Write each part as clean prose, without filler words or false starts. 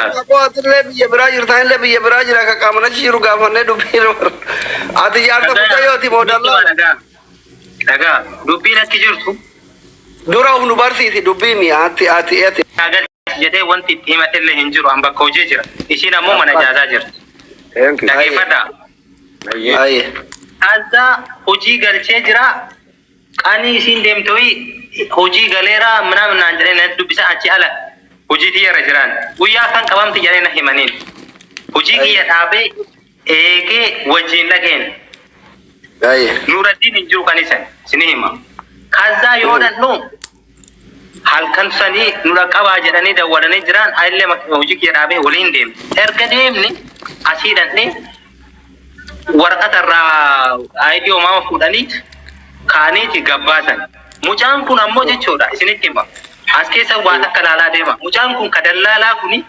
Atillee biyya biraa jirta, illee biyya biraa jira, akka qaaman achi jiru gaafannee dubbii. Ati jaarsa mucayyooti moo dallaala? Dhagaa. Dhagaa. Dubbiin akki jirtu Dura of nu barsiisi dubbii mi ati ati ati. Dhagaa jedhee wanti itti himatellee hin jiru. An bakka hojii jira. Ishiin ammoo mana jaazaa jirti. Thank you. Dhaggeeffadhaa. Ayyee. Aye. Azaa hojii galchee jira. Qanii isiin deemte wayii hojii galeera minaamin naan jedhee na dubbisa, achi ala hojii tiyyarra jiraan. Guyyaa kan qabamte jedhee na himaniin. Hojii kiyya dhaabee eegee wajjin dhageen. Aye. Nuuraddiin hin jiru kan isan isin hima. Kazaa yoo dhandhu halkan sanii nu dhaqqabaa jedhanii dawwalanii jiraan, anillee hojii kiyya dhaabee waliin deemne. Erga deemne asii dhandhee waraqata irraa ID homaa fuudhanii kaaniiti gabbaasan. Mucaan kun ammoo jechuudha isinitti hima. As keessa waan akka laalaa deema. Mucaan kun ka dallaalaa kuni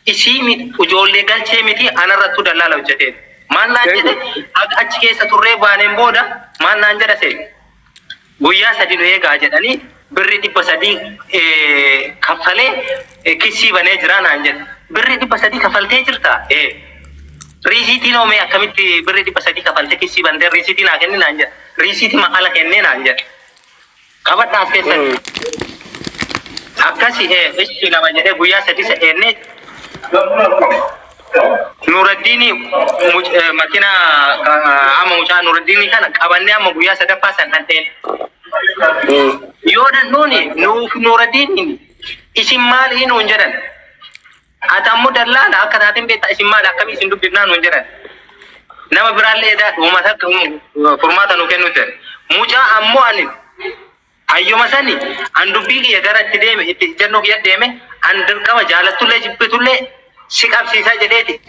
isii miti, ijoollee galchee miti, anarrattuu dallaala hojjeteen. Maal naan jedhe? Haga achi keessa turree baaneen booda maal naan jedha see? Guyyaa 3 nu eegaa jedhanii birrii 300 kaffalee kissii banee jira naan jedhe. Birrii 300 kafaltee jirta? Ee. Riisiitiin hoo mee akkamitti birrii 300 kafaltee kissii bantee riisiitii naa kenni naan jedhe. Riisiitii maqala kennee naan jedhe. Qabadhaa as keessatti. Akkasi ishi lama jedhee guyyaa 3 se'eennee Nuuraddiini makiinaa amma mucaa Nuuraddiinii kana qabannee amma guyyaa sadaffaa san dhandheen. Yoo dhandhuuni nuuf Nuuraddiiniin isin maali nuun jedhan. Ati ammoo dallaala akka taateen beektaa, isin maali, akkamii isin dubbifnaa nuun jedhan. Nama biraallee edaa uummata akka furmaata nu kennu jedhan. Mucaa ammoo ani hayyuma sani an dubbii kiyya gara itti deeme, itti ejjennoo kiyya deeme, an dirqama jaalattullee jibbitullee si qabsiisaa jedheeti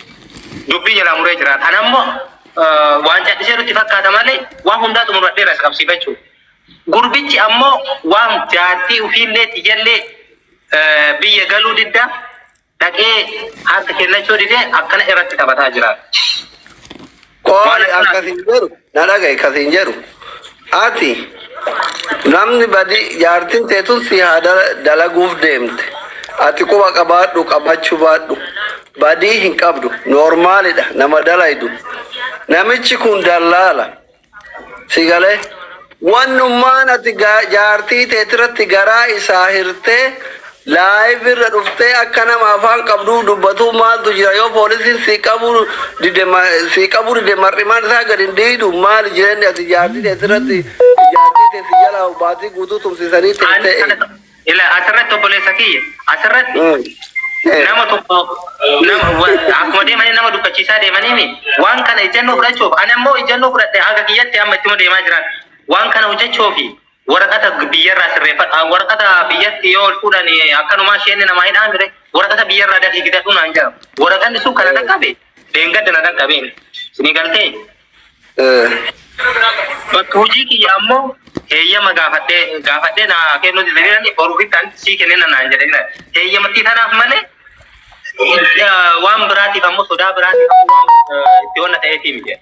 dubbii jalaa muree jira. An ammoo waan callisee nutti fakkaata malee waan hundaa xumuradheera si qabsiifachuu. Gurbichi ammoo waan jaartii ofiillee tiyyallee biyya galuu didda dhaqee harka kennachuu didee akkana irratti taphataa jira. Qooli Waan akkanaa. akkasiin jedhu na dhagaye akkasiin jedhu, ati namni badi jaartiin teetun si haa dalaguuf deemte, ati quba qabaadhu qabachuu baadhu badii hin qabdu, normaalidha. Nama dalaydu namichi kun dallaala si galee wannummaan ati jaartii teetirratti garaa isaa hirtee live irra dhuftee akka nama afaan qabduuf dubbatuu maaltu jira? Yoo poolisiin si qabuu dide, mar'imaan isaa gadi hin diidu. Maali jireenyi ati jaartii teetirratti jaartii tee si jalaa baatii guutuu tumsiisanii Ani teessee? kana ila asirratti, obboleessa kiyya, asirratti nama tokko nama akkuma deemanii nama dubbachiisaa deemanii waan kana ejjennoo fudhachuuf, ani ammoo ejjennoo fudhadhe haga kiyyatti amma ittuma deemaa jiran. Waan kana hojjechuufi waraqata biyyarraa sirreeffadha. Waraqata biyyatti yoo ol fuudhan akkanumaa isheen namaa hin dhaamire, waraqata biyyarraa dafii fidadhu naan jedha. Waraqanni sun kana dhaqqabe, dheengadda na dhaqqabeen isinii galtee. Bakka hojii kiyya ammoo heeyyama gaafadhee gaafadhee naa kennuu didanii, boruuf ittaan sii kennina naan jedhanii heeyyamatti tanaaf malee waan biraatiif ammoo sodaa biraatiif ammoo waan itti wanna ta'eetii miti.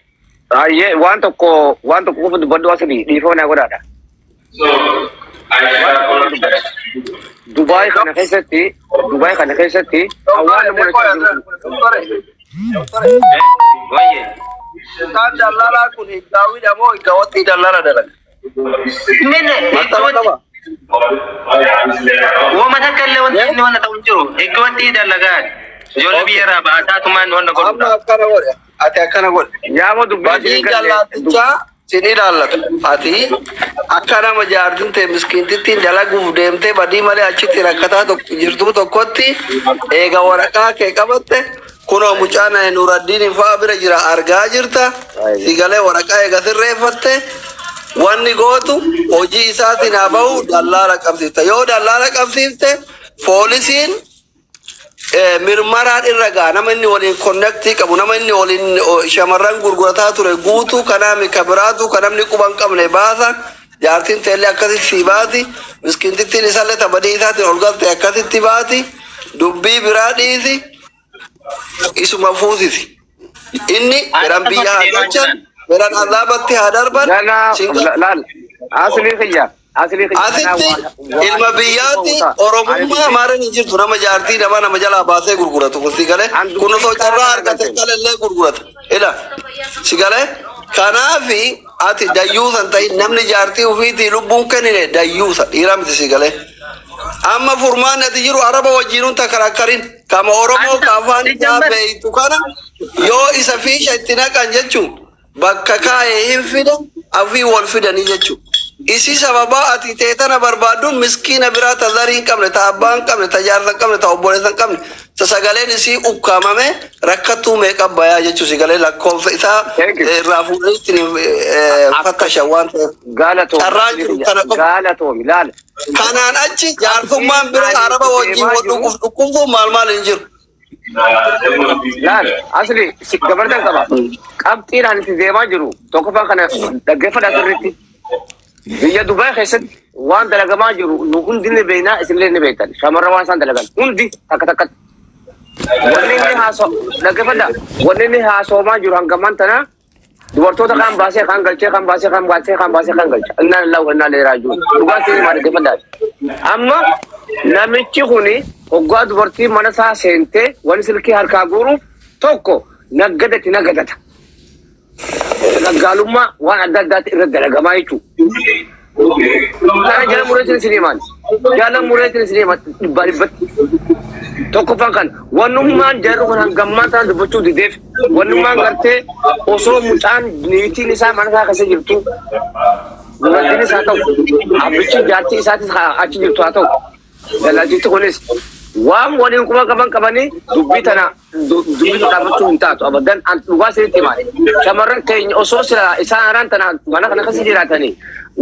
Baay'ee waan tokko qofa dubbadhu, asli dhiifama naa godhaadha. Waan tokko qofa dubbadha. Dubaay kana keessatti hawaan mul'achaa jiru. Wayyee. Mukaan dallaalaa kun higgaawwiidha moo higgaawwattii dallaala dalaga? Min Martaba qaba. Wama takka illee wanti inni wanna ta'u hin jiru. Higgaawwattii dalagaa. Ijoollee biyyarraa baasaatumaan wanna Amma godhudha. akkana godhe. Ati akkana godhe. Yaama dubbii Badii isin galle. dallaaltichaa sin ilaallatu. Ati akka nama jaartin ta'e miskiintittiin dalaguuf deemtee badii malee achitti rakkataa tokko jirtuu tokkotti eega waraqaa kee qabatte, kunoo mucaan Nuraddiin fa'aa bira jira, argaa jirta. Si galee waraqaa eega sirreeffatte, wanni gootu hojii isaatiin haa bahu, dallaala qabsiifta. Yoo dallaala qabsiifte, poolisiin mirmaraan irra gaa nama inni waliin connect qabu, nama inni waliin shamarran gurgurataa ture guutuu kanaami ka biraatu ka namni quba hin qabne baasa. Jaartiin teellee akkasitti sii baati, miskiintittiin isallee tabadii isaatiin ol galte akkasitti baati. Dubbii biraa dhiisi, isuma fuusisi. Inni fedhan biyya haa galchan, fedhan azaabatti haa darban. Ganaa laal, asli kiyya. Asli kiyya kanaa Asitti waa ilma hedduu biyyaatti ta'u ta'a. Ani Oromummaa dubbii Amaaraan hin jirtu nama jaartii namaa nama jalaa baasee gurguratu kun si galee an kun dubbii osoo karaa carraa kana argate galteen. kalallee gurgurata. Ila si galee kanaafi ati dayyuusan ta'in namni jaartii ofiitii lubbuun kennine dayyuusa dhiiraa miti si galee. Amma furmaanni ati jiru araba wajjiinuun takaraakkarin kama Oromoo Anta ka afaan isaa December beeytu kana yoo isa fiisha itti naqan jechuun bakka kaa'e hin fida afii wal fidanii jechuun. Isi sababaa ati teetana barbaadduun miskiina biraa ta zarii hin qabne ta abbaa hin qabne ta jaarsa hin qabne ta obboleessa hin qabne ta sagaleen isii ukkaamame rakkattuu meeqa bayaa jechuun si galee lakkoofsa isaa Thank you. irraa fuudhanii ittiin Akka fattashan waan ta'eef. Galatoomi Carraan asli jiru kiyya kana qofa. galatoomi laala. Kanaan achi Qabxiin jaarsummaan bira ani araba itti wajjin deemaa wal jiru dhukkuf dhukkubsuun maal maal hin jiru. laal asli si gabartan qaba. Qabxiin ani itti deemaa jiru tokkoffaa kana dhaggeeffadha sirriitti. Biyya Dubaay keessatti waan dalagamaa jiru nu hundi ni beeknaa isinillee ni beektan. Shamarran waan isaan dalagan hundi takka takkatti. Wanni inni haasoo dhaggeeffadha. Wanni inni haasoomaa jiru hangammaan tana dubartoota kaan baasee kaan galchee kaan baasee kaan baasee kaan baasee kaan galcha. Innaa lillahi wa innaa ilaihi raaji'uun. Dhugaa isin himaa dhaggeeffadhaa. Amma namichi kuni hoggaa dubartii mana isaa seentee wani silkii harkaa guuruuf tokko naggadati naggadata. Gaggaalummaa waan adda addaatti irra dalagamaa jechuudha. Kana jala mureetiin isin himaan. Jala mureetiin isin himaan dhibbaa dhibbatti. Tokkoffaan kan wannummaan jarri kun hangammaan tana dubbachuu dideef wannummaan gartee osoo mucaan niitiin isaa mana isaa keessa jirtu dubartiinis haa ta'u abbichi jaartii isaatis haa achi jirtu haa ta'u Dallaaltichi kunis waan waliin quba qaban qabanii dubbii tana dubbii tana dhaabbachuu hin taatu abadan an dhugaa isinitti himaa. Shamarran keenya osoo sila isaan araan tana mana kana keessa jiraatanii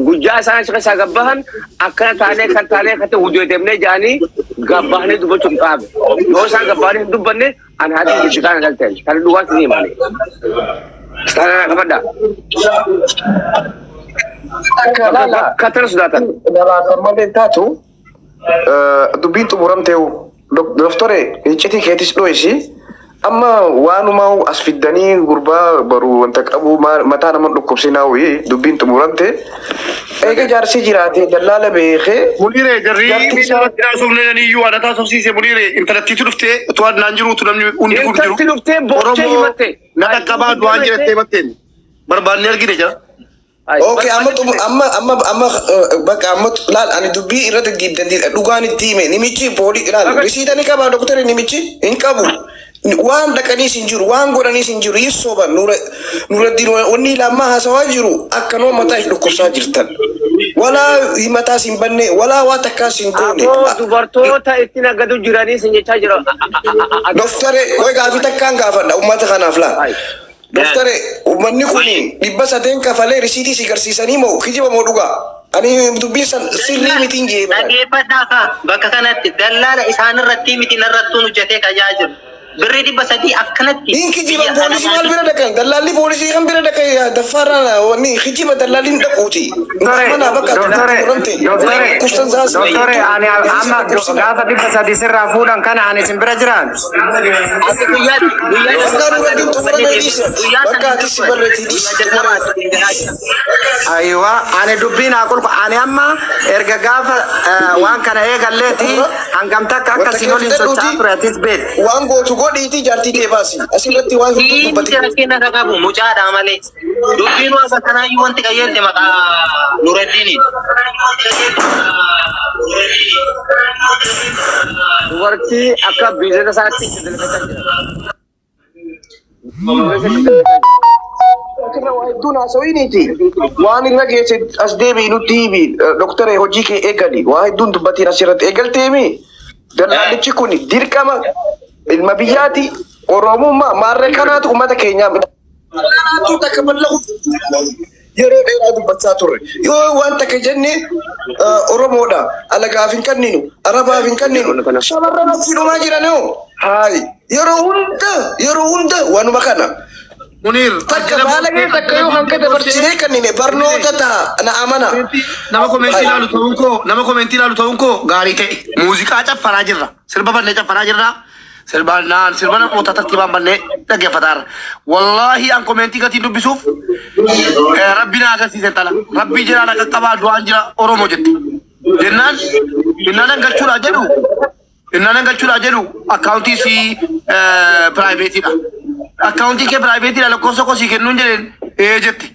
guyyaa isaan achi keessaa gabbahan akkana taanee kan taanee kan ta'e hudeedemnee jedhanii gabbahanii dubbachuu hin dhaabe. Yoo isaan gabbahanii hin dubbanne an haati jirti kana galteen kana dhugaa isinii himaani. Istaanaa qabadhaa. Akka laala Bakka tana sodaatan. lalaatan malee hin taatu dubbiin xumuramteewu doktore iccitii keetis dho'isi amma waanumaa as fiddanii gurbaa baru wanta qabu mataa nama dhukkubsinaawwi dubbiin xumuramte eega jaarsii jiraate dallaala beekee Munire jarri jaartii miidiyaa isaa irratti haasofne iyyuu aadaa taasofsiise Munire intalattiitu dhuftee utuu adnaan jiru utuu namni hundi kun jiru. Intalti dhuftee boochee Oromoo himatte. na dhaqqabaa du'aan jedhattee himatteen barbaannee argine jira. Okay, amma xumu amma amma amma bakka amma laal ani dubbii irratti diibdan dhugaan itti hime nimichi poolii laal risiita ni qaba doktari nimichi hin qabu waan dhaqaniis hin jiru waan godhaniis hin jiru hin soban nuraddiin wanni lammaa haasawaa jiru akkanuma mataa if dhukkubsaa jirtan walaa mataas hin banne walaa waa takkaas hin goone. Aboo dubartoota itti nagadu jiranii sin jechaa jira. Doktare qoy gaafii takkaan gaafadha ummata kanaaf laal. Doktare uummanni kun 300 kafalee risiitii si garsiisanii moo kijiba moo dhugaa? Ani dubbiin san sirrii mitiin jee bara. Dhageeffadhaa kaa bakka kanatti dallaala isaan irratti miti narrattuun hojjetee kajaa jiru. Birrii 300 akkanatti Hin kijiban biyya poolisii maal alagaatti. bira dhaqan? Dallaalli poolisii kan bira dhaqan daffaarraa wanni kijiba dallaalli hin dhaquuti. Doktore, Mana bakka doktore, xumuramte. doktore, Dhukkubsan saas. doktore, ani amma gaafa 300 sirraa fuudhan kana ani isin bira jiraan. Ati guyyaa guyyaa Bakka jalqabaa nurra sana xumurame dubbanne dhiisa. guyyaa Bakka sana atis si dubbanne barreetii guyyaa dhiisi jalqabaa xumurame. ati jedhaa jira. Aywa, ani dubbiin haa qulqu. Ani amma erga gaafa waan kana eegalleeti hangam takka akka Wanta siin kee waliin socho'aa fidadhuuti ture atis beekti. waan gootu godhiitii jaartii kee baasi. Asirratti waan hedduu Siin dubbatin. rakkina akka qabu mucaadha malee. Dubbiin waan bakka kanaayyuu wanti qajeelte maqaa Nuraddiiniin. Dubartii akka biizinasa isaatti itti dalagachaa jira. Biizinasa itti dalagachaa jira. Asirra waa hedduun haasawiniiti. Waan irra geesse as deebi'i nutti himi. Doktore hojii kee eegali. Waa hedduun dubbatiin asirratti eegalteemi. Dallaallichi kun dirqama ilma biyyaati. Oromummaa maarree kanaatu uummata keenyaa. Kanaatu takka bal'aa yeroo dheeraa dubbachaa turre. Yoo waan takka jenne Oromoodha. Alagaaf hin kenninu. Arabaaf hin kenninu. Shamarran asii dhumaa jiran hoo. Haayi. Yeroo hunda yeroo hunda waanuma kana. Munir Takka baalagee takka yoo hanqa dabarsinee kennine barnoota ta'a na amana. Nama komentii ilaalu ta'uun koo nama komentii ilaalu ta'uun koo gaarii ta'e. Muuziqaa caffaraa jirra. Sirba fannee caffaraa jirra. Sirbaan naan sirba namoota tartiibaan bannee dhaggeeffataarra. Wallaahi an komeentii gatiin dubbisuuf rabbi na agarsiise tala. Rabbii jira na qaqqabaa du'aan jira Oromoo jette. Jennaan innaan an galchuudha jedhu innaan an galchuudha jedhu akkaawuntii sii piraayiveetiidha. Akkaawuntii kee piraayiveetiidha lakkoofsa koo sii kennuun jedheen ee jette.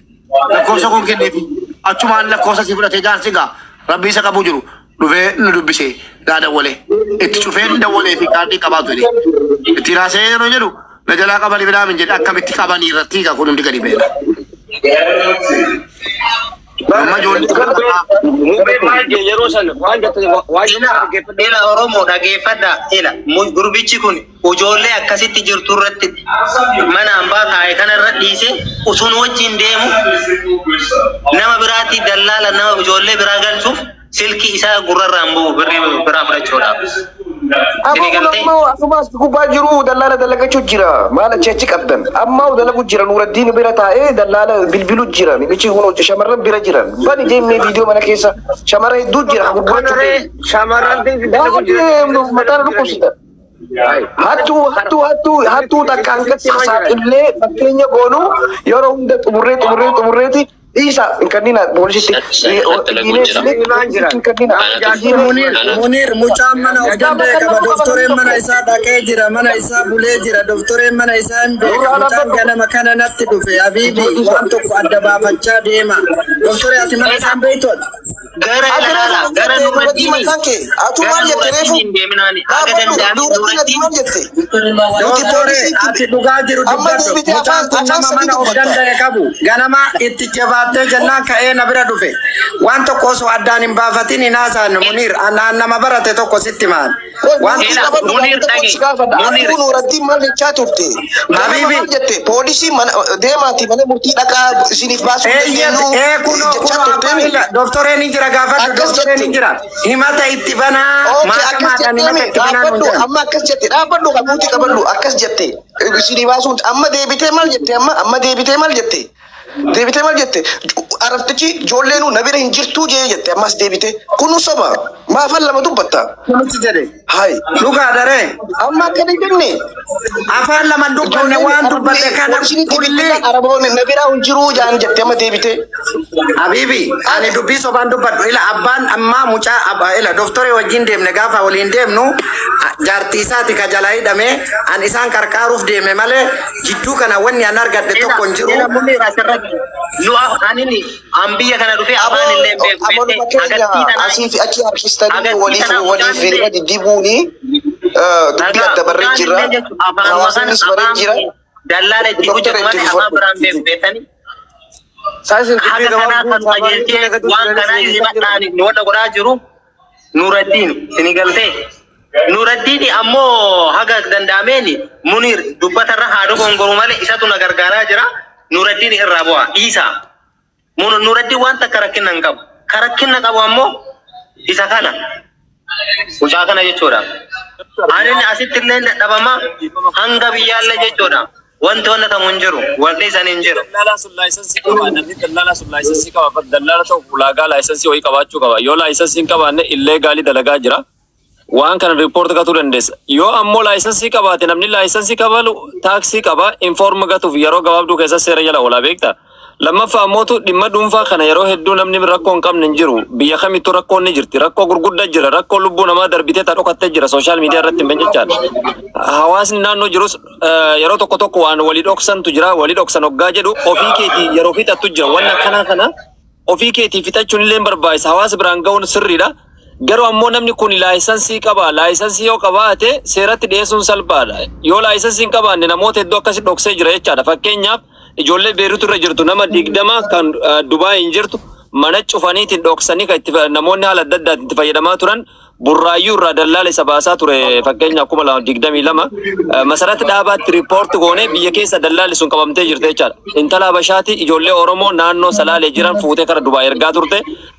Lakkoofsa koon kenneefi achumaan lakkoofsa sii fudhatee jaarsi gaa rabbi isa qabuu jiru. Dhufee nu dubbise naa dawwale. Itti cufeen dawwalee fi kaardii qabaatu jedhe. Itti raasee yeroo jedhu na jalaa qabanii minaamin jedhe akkamitti qabanii irratti egaa kun hundi gadi ba'eera. Amma ijoollee Mubeen maal jee yeroo san waan jette waan jette Ila dhaggeeffadhu. ila Oromoo dhageeffadha ila gurbichi kun ijoollee akkasitti jirtu irratti mana hambaa kaa'e kana irra dhiise usun wajjin deemu nama biraatti dallaala nama ijoollee biraa galchuuf silkii isaa gurrarraan bu'u birrii biraa fudhachuudhaaf. Amma Isinii kun galtee? amma asumas gubbaa jiru dallaala dalagachuu jira. Maal achi achi qabdan? Amma dalagu jira Nuuraddiin bira taa'ee dallaala bilbilu jira. Namichi kun shamarran bira jiran. Bani deemnee viidiyoo mana keessa shamarra hedduu jira gurgurachuu Kanaree deemu. shamarran dalagu jira. Baay'ee mataan dhukkubsita. Hattuu hattuu hattuu hattuu takka hangatti saaxillee fakkeenya goonu yeroo hunda xumurree xumurree xumurreeti dhiisa hin kannina poolisitti hin kannina. Munir, Munir mucaan mana of danda'e qaba. Doktoreen mana isaa dhaqee jira. Mana isaa bulee jira. Doktoreen mana isaa hin beeka. Mucaan ganama kana natti dhufe. Habiibi waan tokko adda baafachaa deema. Doktoree ati mana isaa hin beektu ati? Gara Ati ilaala reefu gara jette Nuuraddiin Nuraddiini mataan kee. Atuu gara maal jette reefu? Nuraddiini hin deeminaani haga Dhaabbadhu danda'ame Nuuraddiin ati Nuraddiin maal jette? Nuti Doktore poolisiitti ati dhugaa jiru amma dubbadhu. deebitee Mucaan afaan kun afaan nama sadii mana of dubbatta. danda'e qabu. Ganama itti jabaattee jennaan ka'ee na bira dhufe. Waan tokko osoo addaan hin baafatin hin haasa'an Munir. Anaan nama barate tokko sitti maal. Waan Murtii Ila qabadhu Munir gaafa tokko dhage si gaafadha. Munir Atuu Nuuraddiin maal jechaa turte? Ganama Habiibi. maal jette? Poolisii mana deemaati mana murtii dhaqaa isiniif baasuu hin Eeyyet dandeenyu ee kunoo jechaa kunoo turte abbaa mi? ila doktoreen ni jira gaafadhu Akkas doktoreen jette. ni jira himata itti banaa Okay, akkas maakamaadhaan jettee himata mi? itti banaa nuun Dhaabbadhu jedhan. amma akkas jette dhaabbadhu qabuuti qabadhu akkas jette isinii baasuun amma deebitee maal jette amma amma deebitee maal jette deebitee maal jette arabtichi ijoolleenu na bira hin jirtuu jee jette ammas deebitee kunu soba maafan lama dubbatta Namichi jedhe hayi dhugaa daree amma akkana hin jenne afaan lama dubbanne ijoolleen waan arabni dubbate kana poolisiin itti kulli bilbilaan araboonni na bira hin jiruu jaan jette amma deebitee Habibi ani dubbii sobaan dubbadhu ila abbaan ammaa mucaa abba ila doktoree wajjin deemne gaafa waliin deemnu jaartii isaati ka jalaa hidhame an isaan qarqaaruuf deeme malee jidduu kana wanni an argadhe Ila tokko hin jiru. ila Munir asirratti nu anini an biyya kana dhufee afaan illee hin beeku beektee Amaluma keenya agartii tanaa asii fi achi harkistanii agartii waliif tanaa waliif mucaan irra illee diddibuuni dubbii dhagaa adda barree mucaan jirra. illee jechuun afaanuma kana Hawaasnis baree afaan jira. dallaala itti Doktora hojjetu itti malee afaan fufadhu. biraan beeku beektanii Saayisin dubbii haga kanaa gabaabduu kan safaanii qajeelchee nagatu waan jiranis kanaa eeggataa jiran. himadhaan nu wanta godhaa jiru Nuraddiin sini galtee Nuraddiin ammoo haga danda'ameen Munir dubbatarra haa dogongoru malee isatu na gargaaraa jira Nuraddiin irraa bu'a dhiisaa Nuraddiin waan takka rakkina hin qabu ka rakkina qabu ammoo isa kana mucaa kana jechuudha. Ani asitti illee dadhabama hanga biyyaallee jechuudha. Wanti wanna tamu hin jiru. Wanti isaan hin jiru. Dallaalaa sun laayisensii qaba. Namni dallaalaa sun laayisensii qaba. Bar dallaala ta'uuf ulaagaa laayisensii wayii qabaachuu qaba. Yoo laayisensii hin qabaanne illeegaalii dalagaa jira. Waan kana riippoorti gatuu dandeessa. Yoo ammoo laayisensii qabaate namni laayisensii kabalu taaksii qaba. Inform gatuuf yeroo gabaabduu keessa seera jala oolaa beekta. Lammaffaa ammootu dhimma dhuunfaa kana yeroo hedduu namni rakkoo hin qabne hin jiru. Biyya kamittuu rakkoon ni jirti. Rakkoo gurguddaa jira. Rakkoo lubbuu namaa darbitee ta dhokattee jira. Sooshaal miidiyaa irratti hin jechaadha. Hawaasni naannoo jirus yeroo tokko tokko waan walii dhoksantu jira. Walii dhoksan hoggaa jedhu ofii keetii yeroo fixattu jira. Wanna akkanaa kana ofii keetii fixachuun illee hin barbaachisa. Hawaasa biraan ga'uun sirriidha. Garuu ammoo namni kun laayisansii qaba. Laayisansii yoo qabaate seeratti dhiyeessuun salphaadha. Yoo laayisansii hin qabaanne namoota hedduu akkasi dhoksee jira jechaadha. Fakkeenyaaf ijoollee Beerut irra jirtu nama 20 kan Dubaay hin jirtu mana cufaniitiin dhoksanii kan itti namoonni haala adda addaatiin itti fayyadamaa turan Burraayyuu irraa dallaala isa baasaa ture fakkeenyaaf 2022 Masarat Dhaabaatti riippoorti goonee biyya keessa dallaalli sun qabamtee jirti jechaadha. Intala Habashaati ijoollee Oromoo naannoo Salaalee jiran fuutee kara Dubaay ergaa turte.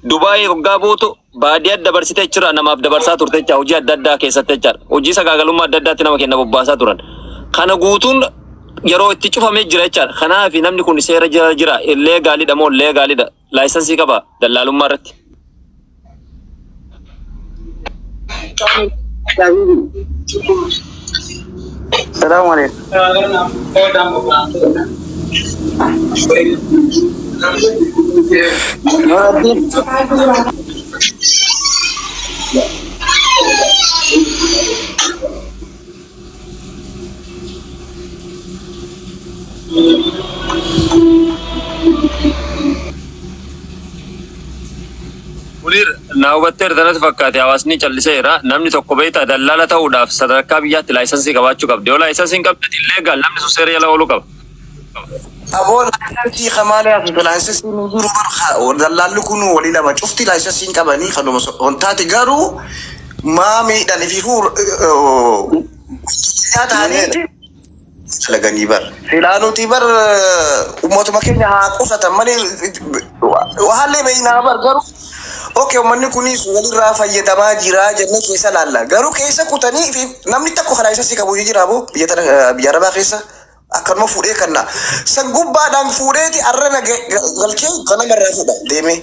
Dubaay hoggaa buutu baadiyyaa dabarsitee achirraa namaaf dabarsaa turte jecha hojii adda addaa keessatti jechaadha. Hojii sagaagalummaa adda addaatti nama kenna bobbaasaa turan. Kana guutuun yeroo itti cufamee jira jechaadha. Kanaaf namni kun seera jala jira illee gaaliidha moo illee gaaliidha. Laayisansii qaba dallaalummaa irratti. Salaamu alaikum. Nuruddin. Munir na hubatteerta natti fakkaate hawaasni calliseera. Namni tokko beektaa dallaala ta'uudhaaf sadarkaa biyyaatti laayisansii qabaachuu qabdi. Yoo laayisansii hin qabne illegal namni sun seera jala ooluu qaba. Aboo laayisansii kamaalee hafuutu laayisansiin hin jiru bar dallaalli kun walii lama cufti laayisansii hin qabanii kanuma wantaati garuu maa miidhan ififuu ta'aniiti dalaganii bar. Silaa nuti bar ummatuma keenya haa qusatan malee haallee beeynaa bar garuu okay ummanni kunis walirraa fayyadamaa jira jennee keessa laalla garuu keessa kutanii fi namni tokko karaa isa si qabu jira boo biyya tana biyya arabaa keessa akkanuma fuudhee kanna san gubbaadhaan fuudheeti arrana galchee ganamarraa fuudha deemee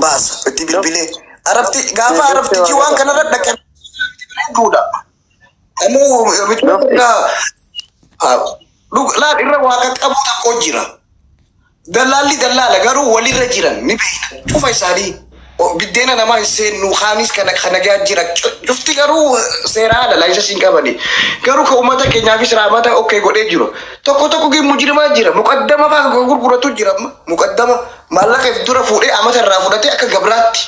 baasa itti bilbilee arabti gaafa arabtichi waan kanarra dhaqe duudha. Ammoo laal irra waaqa qabu tokko jira. Dallaalli dallaala garuu walirra jiran ni beekna. Cufa isaanii biddeena namaa hin seennu kaanis kana kana gaa jira. Cufti garuu seera haala laayisasii hin qabani. Garuu ka uummata keenyaafis raamata okkee godhee jiru. Tokko tokko gin mujrimaa jira. Muqaddama fa'aa gurguratu jira amma. Muqaddama maallaqa if dura fuudhee amata irraa fudhatee akka gabraatti.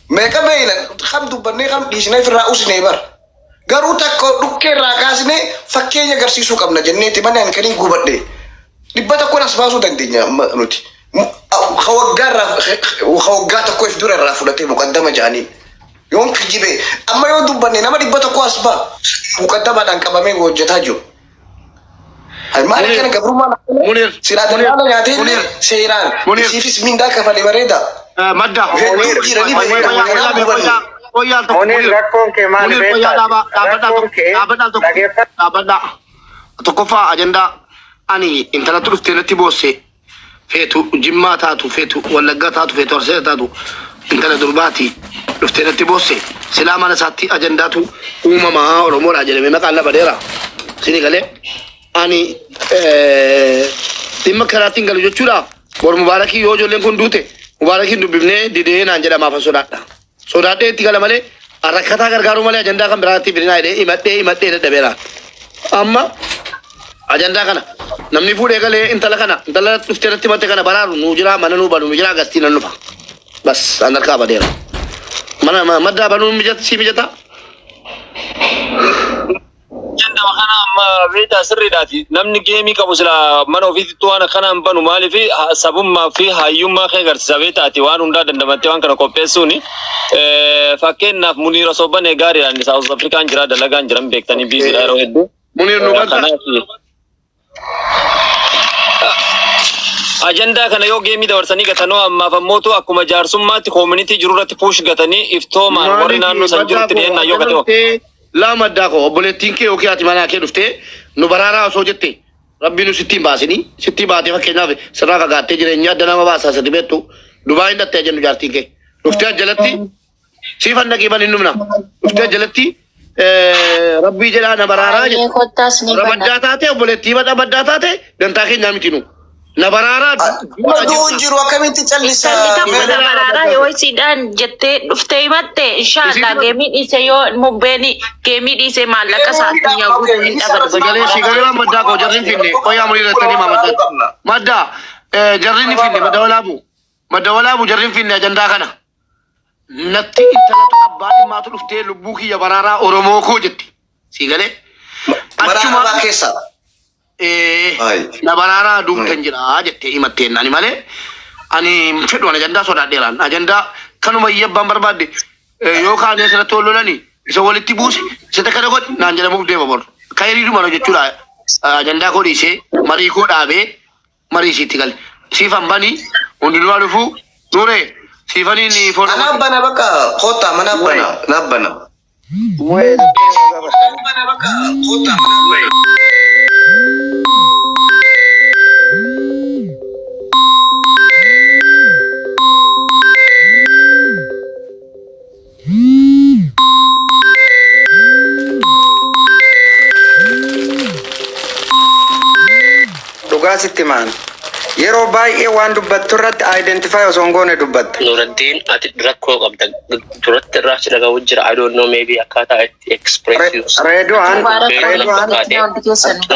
Meeqa beeyna kam dubbannee kam dhiisnee ofirraa usnee bara. Garuu takka dhukkee irraa kaasnee fakkeenya agarsiisuu qabna jenneeti malee ani kan hin gubadhe. 100 as baasuu dandeenya amma nuti. Ka waggaa irraa ka waggaa tokko if dura irraa fudhatee muqaddama jedhanii. Yoon kijibe amma yoo dubbanne nama 100 as ba'a. Muqaddamaadhaan qabamee hojjetaa jiru. Maal akkana gabrummaan Munir. silaa dalaala nyaatee illee Munir. seeraan Munir. isiifis mindaa kafale bareeda. Madda. Hedduu jiranii beekna. Kanaaf gubanne. Qoyyaa tokko. Munir rakkoon kee maali Munir qoyyaa beektaa? dhaabaa dhaabbadhaa Rakkoon tokko kee dhaabbadhaa tokko dhageeffadhu. dhaabbadhaa. Tokkoffaa ajandaa ani intalatti dhuftee natti boosse feetu Jimmaa taatu feetu Wallaggaa taatu feetu Arsee taatu intala durbaati dhuftee natti boosse silaa mana isaatti ajandaatu uumamaa Oromoodha jedhamee maqaan lafa dheera. Sini galee ani dhimma karaatti hin galu jechuudha. Bor Mubaarakii yoo ijoolleen kun duute Mubaarakiin dubbifnee didee naan jedhamaaf sodaadha. Sodaadhee itti gala malee rakkataa gargaaruu malee ajandaa kan biraatti fidinaa jedhee himadhee himadhee dadhabeera. Amma ajandaa kana namni fuudhee galee intala kana intala dhuftee natti himatte kana baraaru nuu jira mana nuu banu nu jira gastii nan dhufa. Bas an harkaa badeera. Mana maddaa banuun mijata sii mijata. Jandama kana amma beektaa sirriidhaati. Namni geemii qabu sila mana ofiitti waan akkana hin banu maaliif sabummaa fi hayyummaa kee agarsiisa beektaati waan hundaa dandamattee waan kana qopheessuuni. Fakkeenyaaf Muniir osoo banee gaariidhaan Saawuz Afrikaan jira dalagaan jiran beektanii biiziidha yeroo hedduu. Muniir nu banta. Kanaaf Ajandaa kana yoo geemii dabarsanii gatanoo ammaaf ammootu akkuma jaarsummaatti koomunitii jiru irratti puush gatanii iftoomaan warri Maaliif naannoo san maddaa jirutti koo dhiyeenyaan yoo akkana gate dhuftee laa maddaa koo obboleettiin kee yookiin haati manaa kee dhuftee nu baraaraa osoo jette rabbi nu sitti hin baasinii sitti baatee fakkeenyaaf sirraa fagaattee jireenya adda nama baasaa sadi beektu Dubaay hin dhattee jennu jaartiin kee dhuftee jalatti siifan dhaqii ban hin dhumna dhuftee jalatti rabbii jedhaa na baraaraa Baay'ee jette kottaas ni warra banna. baddaa taate obboleettii badha baddaa taate dantaa keenyaa miti nu na baraaraa du'a Oduu jirta. jiru akkamitti callisa? Intalli tokko Mee na baraaraa yoo isiidhaan jettee dhuftee himatte inshaallah geemii dhiise yoo mubbeeni geemii dhiise maallaqa isaa addunyaa guutuu hin dhabatu Sagalee gochuudha. si galee maddaa koo jarri hin finne qoyaa mulii irratti hima maddaa maddaa jarri ni finne madda walaabu madda walaabu jarri hin finne ajandaa kana natti intalatu abbaa dhimmaatu dhuftee lubbuu kiyya baraaraa Oromoo koo jetti si galee Mana achuma arabaa keessa. Ayi. na baraaraa duubtan jira jettee himatteen ani malee ani hin fedhu ani ajandaa sodaadheeraan ajandaa kanuma iyya abbaan barbaadde yoo kaanee asirratti wal lolani isa walitti buuse isa takka godhi naan jedhamuuf deema bor kayriidhuma jechuudha ajandaa koo dhiisee marii koo dhaabee marii isiitti gale siifan bani hundinumaa dhufuu nuuree siifaniin foon Ana bana bakka kottaa mana bana na bana. Mu'ee Bana bakka kottaa mana bana. Dhugaa sitti maan. Yeroo baay'ee waan dubbattu irratti identify osoo hin goone dubbatta. Nuraddiin, ati rakkoo qabda, duratti irraa si dhaga'u jira. I don't know, maybe akkaataa itti express yourself. Reedu'aan Reedu'aan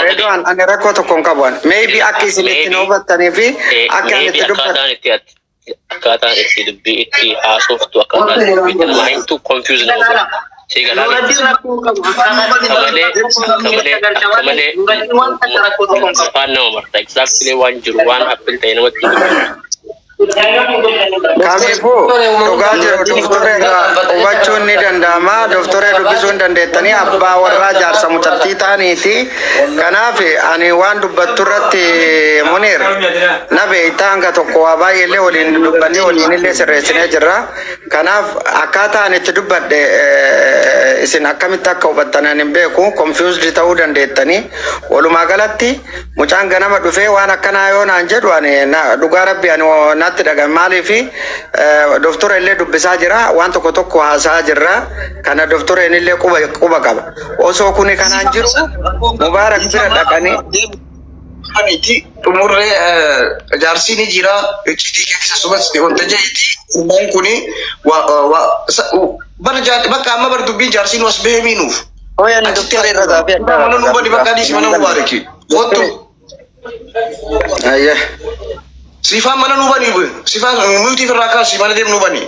Reedu'aan, ani rakkoo tokko hin qabu. Maybe akka isin itti nu hubattanii fi akka ani Maybe itti dubbadhu. Akkaataan itti dubbii itti haasoftu, akkaataan itti dubbii itti nama himtu confuse nama godha. Si galaa? Nuraddiin rakkoo qabu. Akka malee Nuraddiin waan takka rakkoo tokko hin qabu. afaan nama marta, exactly waan jiru, waan happen ta'e namatti hin dubbatu. Kamiifuu dhugaa jiru doktore irraa hubachuun ni danda'ama. Doktore dubbisuu hin dandeettanii, abbaa warraa jaarsa mucattii ta'aniiti. Kanaaf ani waan dubbattu irratti, Munir, na beektaa, hanga tokko waa baay'eellee waliin dubbannee waliin illee sirreessinee jirra. Kanaaf akkaataa ani itti dubbadhe isin akkamitti akka hubattan ani hin beeku, confused ta'uu dandeettanii. Walumaa galatti mucaan ganama dhufee waan akkanaa yoo naan jedhu, ani dhugaa rabbi ani natti dhagame. Maaliifi doktora illee dubbisaa jira, waan tokko tokko haasaa jirra, kana doktoreen illee quba qaba. Osoo kuni kanaan jiru Mubaarak bira dhaqanii Aniti xumurree jaarsi ni jira, iccitii keessa sumas wanta jeeti gurbaan kuni bara bakka amma bar dubbiin jaarsiin was bahee miinuuf. Hooyaan doktora irra gaafii addaa Mana nu bani, bakka adiis mana Mubaaraki. Kottu. Ayyee. Sifaan mana nu bani, sifaan mute irraa kaasi, mana deem nu bani.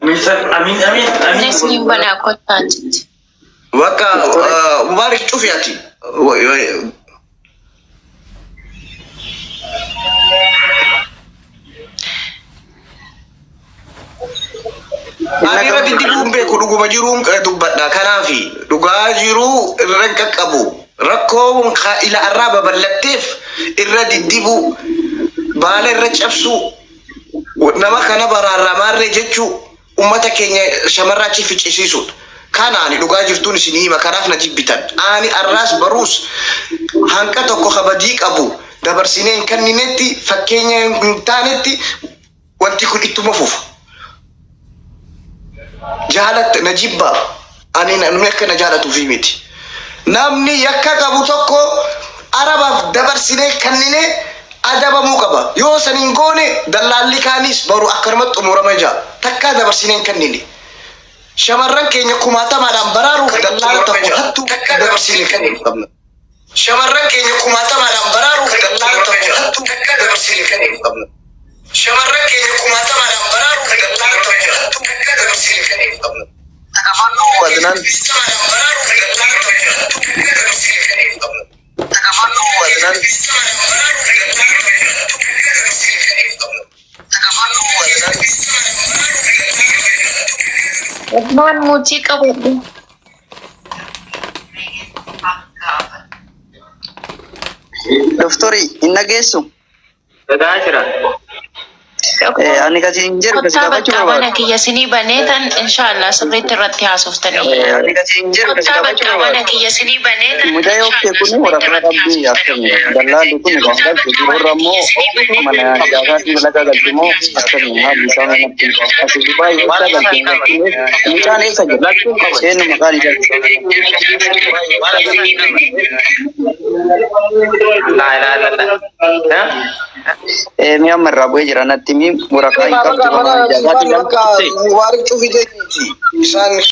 Amin, amin, amin. Innis ni banaa, kottaa jetti. Bakka Mubaarak cufi ati. Ani irra diddibuun beeku, dhuguma jiruun dubbadha. Kanaafi dhugaa jiruu irra hin qaqqabu. Rakkoo ila irraa babal'atteef irra diddibu, baala irra cabsuu, nama kana baraaramaarree jechuu, ummata keenya shamarraa achi ficcisiisuudha. Kana ani dhugaa jirtuun isin hima, kanaaf na jibbitan. Ani arraas baruus hanqa tokko kabadii qabu dabarsinee hin kenninetti, fakkeenya hin taanetti, wanti kun ittuma fufa. Jaalatta na jibba, ani namni akka na jaalatuufi miti. Namni yakka qabu tokko Arabaaf dabarsinee kennine adabamuu qaba. Yoo san hin goone, dallaalli kaanis baru akkanumatti xumurama jira. Takkaa dabarsinee hin kennine. Shamarran keenya kumaatamaadhaan baraaruuf dallaala tokko hattuu dabarsinee kennuu qabna. Shamarran keenya kumaatamaadhaan baraaruuf dallaala tokko hattuu dabarsinee kennuu qabna. Shamarran keenya kumaatamaadhaan baraaruuf dallaala tokko hattuu dabarsinee kennuu qabna. Adnaan. Baraaruuf dallaala tokko hattuu dabarsinee kennuu qabna. Adnaan. Baraaruuf dallaala tokko hattuu dabarsinee kennuu qabna. Adnaan. Adnaan, mute qabadhu. Doktori, hin dhageessu? Dhagaa jira. Ani kasi hin jedhu kasi Kottaa gaafachuu bakka mana barbaadu. kiyya sinii banee tan inshaallah sirriitti irratti haasoftanii. Ani kasi hin jedhu kasi Kottaa gaafachuu bakka mana barbaadu. kiyya sinii banee tan Mucayyoo kee kun waraqaa qabdii akkami? Dallaalli kun kan galchu warra immoo mana ijaarsaatti dalagaa galchu moo akkami? Haalli isaa manatti asi Dubaay eessa galchu? Mucaan eessa jira? Eenyu maqaan isaa? Laa ilaaha illallah. Mi'a amma irraa bu'ee jira, natti mi waraqaa hin qabdu mana ijaarsaatti galchu. Mubaarak cufi jechuuti. Isaan